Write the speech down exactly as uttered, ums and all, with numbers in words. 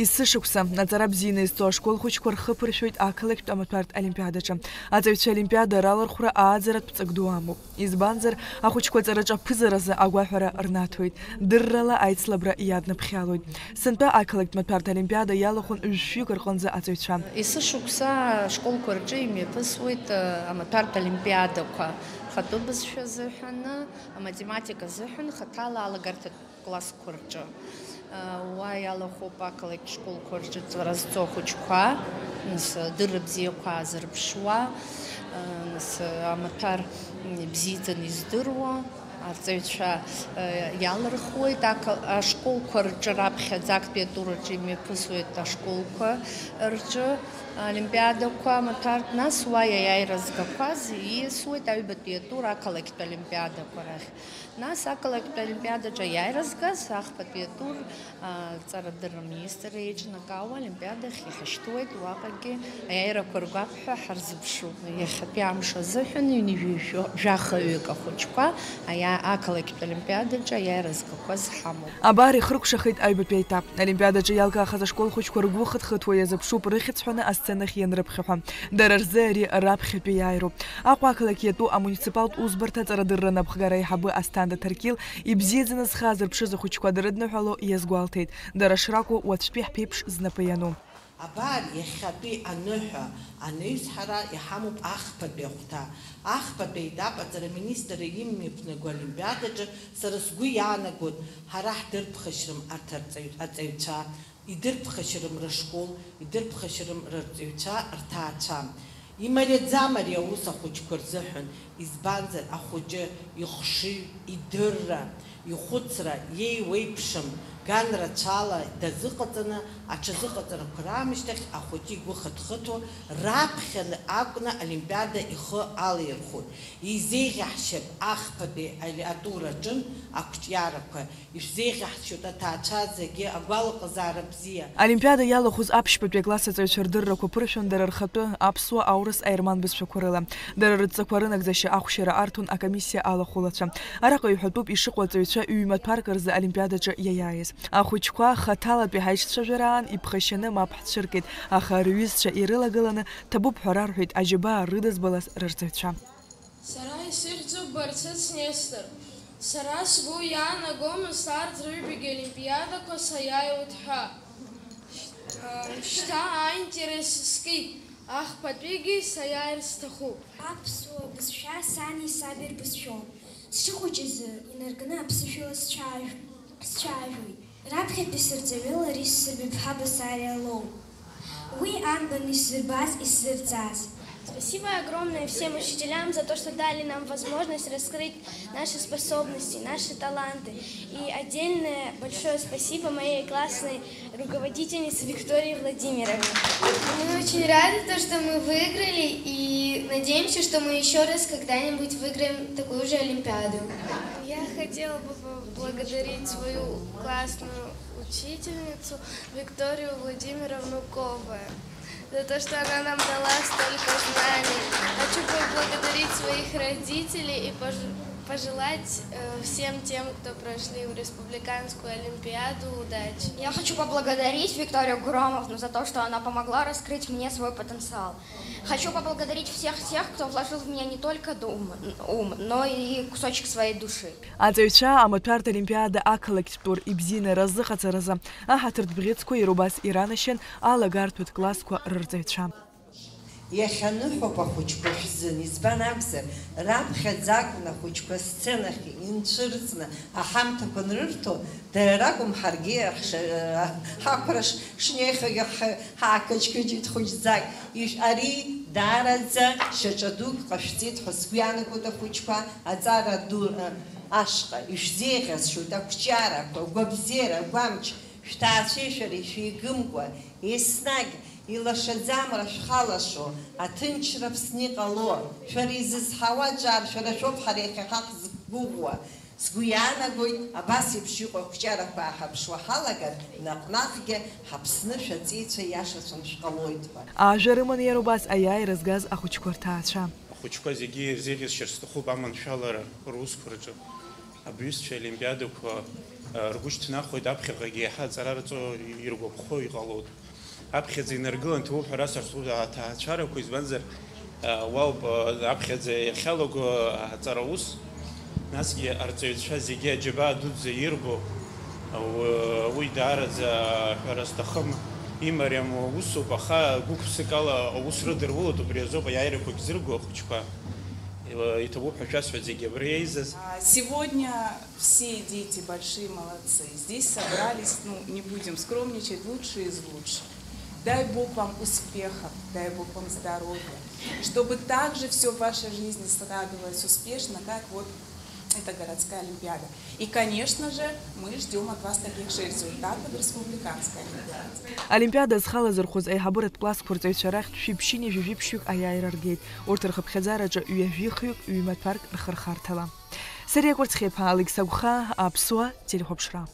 Есышықәса аҵара бзианы изҵо ашкол хәыҷқәа рхы ԥыршәоит ақалақьтә амаҭәартә олимпиадаҿы. Аҵаҩцәа олимпиада ралархәра ааӡаратә ҵак ду амоуп. Избанзар, ахәыҷқәа аҵараҿы аԥызаразы агәаҳәара рнаҭоит, дыррала аицлабра иаднаԥхьалоит. Сынтәа ақалақьтә маҭәартә олимпиада иалахәын ҩажәаҩык рҟынӡа аҵаҩцәа. Есышықәса ашколқәа рҿы имҩаԥысуеит, э, амаҭәартә олимпиадақәа, хатәы бызшәа азыҳәаны, аматематика азыҳәан, хаҭала алагарҭатә классқәа рҿы. Уа иалахәуп ақалақь школқәа рҿы ҵара зҵо ахәыҷқәа, нас, адырра бзиақәа аазырԥшуа, нас, амаҭәар бзиаӡаны издыруа арҵаҩцәа иалырхуеит. Ақа-, ашколқәа рҿы раԥхьаӡа актәи атур аҿы имҩаԥысуеит ашколқәа рҿы олимпиадақәа, амаҭәар, нас уа иаиааира згақәаз ииасуеит аҩбатәи атур ақалақьтә олимпиадақәа рахь. Нас ақалақьтә олимпиадаҿы аиааира згаз ахԥатәи атур, а, аҵарадырра аминистр еиҿнакаауа олимпиадахь иҳашьҭуеит, уаҟагьы аиааирақәа ргәаԥҳәа ҳарзыԥшуп. Иахьатәи амш азыҳәан ҩынҩажәи жәахаҩык ахәыҷқәа аиа-, ақалақьтә олимпиадаҿы аиааира згақәаз ҳамоуп. Абар, ихыркәшахеит аҩбатәи аетап. Олимпиадаҿы иалкаахаз ашкол хәыҷқәа ргәы хыҭхыҭуа иазыԥшуп рыхьӡ ҳәаны асценахь ианрыԥхьаҳәа. Дара рзы ари раԥхьатәи иааироуп. Аҟәа ақалақь иатәу амуниципалтә усбарҭа аҵарадырра анапхгара аиҳабы Асҭанда Ҭаркьыл ибзиаӡаны зхы аазырԥшыз ахәыҷқәа дрыдныҳәало иазгәалҭеит. Дара шракәу уаҵәтәи ҳԥеиԥш знапы иану. Абар, иахьатәи аныҳәа анаҩс ҳара иҳамоуп ахԥатәи ахәҭа. Ахԥатәи аетап аҵараминистр имҩаԥнаго олимпиадаҿы сара сгәы иаанагоит, ҳара ҳдырԥхашьарым арҭ арҵаҩ-, аҵаҩцәа. Идырԥхашьарым рышкол, идырԥхашьарым рырҵаҩцәа, рҭаацәа. Имариаӡам ари аус ахәыҷқәа рзыҳәан, избанзар, ахәыҷы ихшыҩ, идырра, ихәыцра иеиуеиԥшым, ган рацәала дазыҟаҵаны, аҽазыҟаҵарақәа раамышьҭахь ахәыҷы игәы хыҭхыҭуа, раԥхьаны акәны олимпиада ихы алаирхәоит. Изеиӷьаҳшьап ахԥатәи али-, атур аҿынтә ақәҿиарақәа. Ишәзеиӷьаҳшьоит аҭаацәа зегьы агәалаҟазаара бзиа. Олимпиада иалахәыз аԥшьбатәи акласс аҵаҩцәа рдыррақәа ԥыршәон дара рхатәы аԥсуа, аурыс, аерман бызшәақәа рыла. Дара рыдҵақәа рынагӡашьа ахәшьара арҭон акомиссиа алахәылацәа. Араҟа иҳәатәуп ишыҟоу аҵаҩцәа ҩ-маҭәарк рзы олимпиадаҿы иаиааиз. Ахәыҷқәа хаҭалатәи ҳаицәажәараан иԥхашьаны мап ҳцәыркит, аха рҩызцәа ирылагыланы ҭабуп ҳәа рарҳәеит аџьабаа рыдызбалаз рырҵаҩцәа. Сара исыхьӡуп Барцыц Нестор. Сара сгәы иаанагомызт арҭ рыҩбагьы олимпиадақәа саиааиуеит ҳәа. Шьҭа аинтерес скит, ахԥатәигьы саиааир сҭахуп. Аԥсуа бызшәа сани саби рбызшәоуп. Сшыхәыҷыз инаркны аԥсышәала сцәаажә-, сцәаажәоит. Раԥхьатәи сырҵаҩы Лариса Сырбеиԥҳа Басариа лоуп. Уи амбан исзырбаз, исзырҵаз. Спасибо огромное всем учителям за то, что дали нам возможность раскрыть наши способности, наши таланты. И отдельное большое спасибо моей классной руководительнице Виктории Владимировне. Мы очень рады, то, что мы выиграли, и надеемся, что мы ещё раз когда-нибудь выиграем такую же олимпиаду. Я хотела бы поблагодарить свою классную учительницу Викторию Владимировну Коваль за то, что она нам дала столько знаний. Хочу поблагодарить своих родителей и пож-, пожелать, э, всем тем, кто прошли в республиканскую олимпиаду, удачи. Я хочу поблагодарить Викторию Громовну за то, что она помогла раскрыть мне свой потенциал. Хочу поблагодарить всех тех, кто вложил в меня не только дум-, ум, но и кусочек своей души. Аҵаҩцәа амаҭәарҭа олимпиада ақалақьтә тур ибзианы разыҟаҵаразы аҳаҭыртә бӷьыцқәа иара убас иранашьан алагарҭатә классқәа рырҵаҩцәа. Иахьа ныҳәоуп ахәыҷқәа шәзын, избан акәзар, раԥхьаӡа акәын ахәыҷқәа асценахь инцәырҵны аҳамҭақәа анрырҭо, дара ракәым, ҳаргьы ҳша-, ҳақәра ш-, шнеихьоугьы ҳ-, ҳаақыџьқыџьит хәыҷӡак. Ишә-, ари даараӡа шьаҿа дук ҟашәҵеит ҳәа сгәы иаанагоит ахәыҷқәа аҵара ду, ашҟа. Ишәзеиӷьасшьоит ақәҿиарақәа, агәабзиара, агәамч, шәҭаацәеи шәареи шәеигымкәа, еснагь илашаӡам ара шәхалашо, аҭынчра Аԥсны иҟало, шәара изызҳауа аҿар шәара шәоуп ҳара иахьа ҳахьзықәгәыӷуа. Сгәы иаанагоит, абас еиԥш иҟоу ақәҿиарақәа ааҳарԥшуа ҳалагар, наҟ-наҟгьы ҳаԥсны шәаҵеицәа иашацәан шәҟалоит ҳәа. Ажәа рыман иара убас аиааира згаз ахәыҷқәа рҭаацәа. Ахәыҷқәа зегьы ирзеиӷьасшьар сҭахуп аманшәалара русқәа рҿы. Абҩызцәа олимпиадақәа Ргәы шьҭнахуеит, аԥхьаҟагьы еиҳа аҵара рҵо иргәаԥхо иҟалоит. Аԥхьаӡа инаргылан ҭоуп ҳәа расҳәарц сҭахуп аҭаацәарақәа, избанзар, уа ауп аԥхьаӡа иахьалаго аҵара ус, насгьы арҵаҩцәа зегьы аџьабаа дуӡӡа ирбо, уи даараӡа ҳәара зҭахым, имариам усуп, аха гәык-ԥсык ала аус рыдырулоит, убри азоуп аиааирақәагь зырго ахәыҷқәа. Иҭабуп ҳәа шәасҳәоит зегьы абра еизаз. А, сегодня все дети большие молодцы. Здесь собрались, ну, не будем скромничать, лучшие из лучших. Дай Бог вам успехов, дай Бог вам здоровья. И чтобы также все в вашей жизни складывалось успешно, как вот эта городская олимпиада. И, конечно же, мы ждём от вас таких же результатов в республиканской олимпиаде. Олимпиада зхалазырхәыз аиҳабыратә классқәа рҵаҩцәа рахьтә шәи ԥшьынҩажәи жәиԥшьҩык аиааира ргеит. Урҭ рхыԥхьаӡараҿы ҩажәихҩык ҩ-маҭәарк рхырхарҭала. Сариа Кәарцхиаԥа, Алекс Агәхаа, Аԥсуа телехәаԥшра.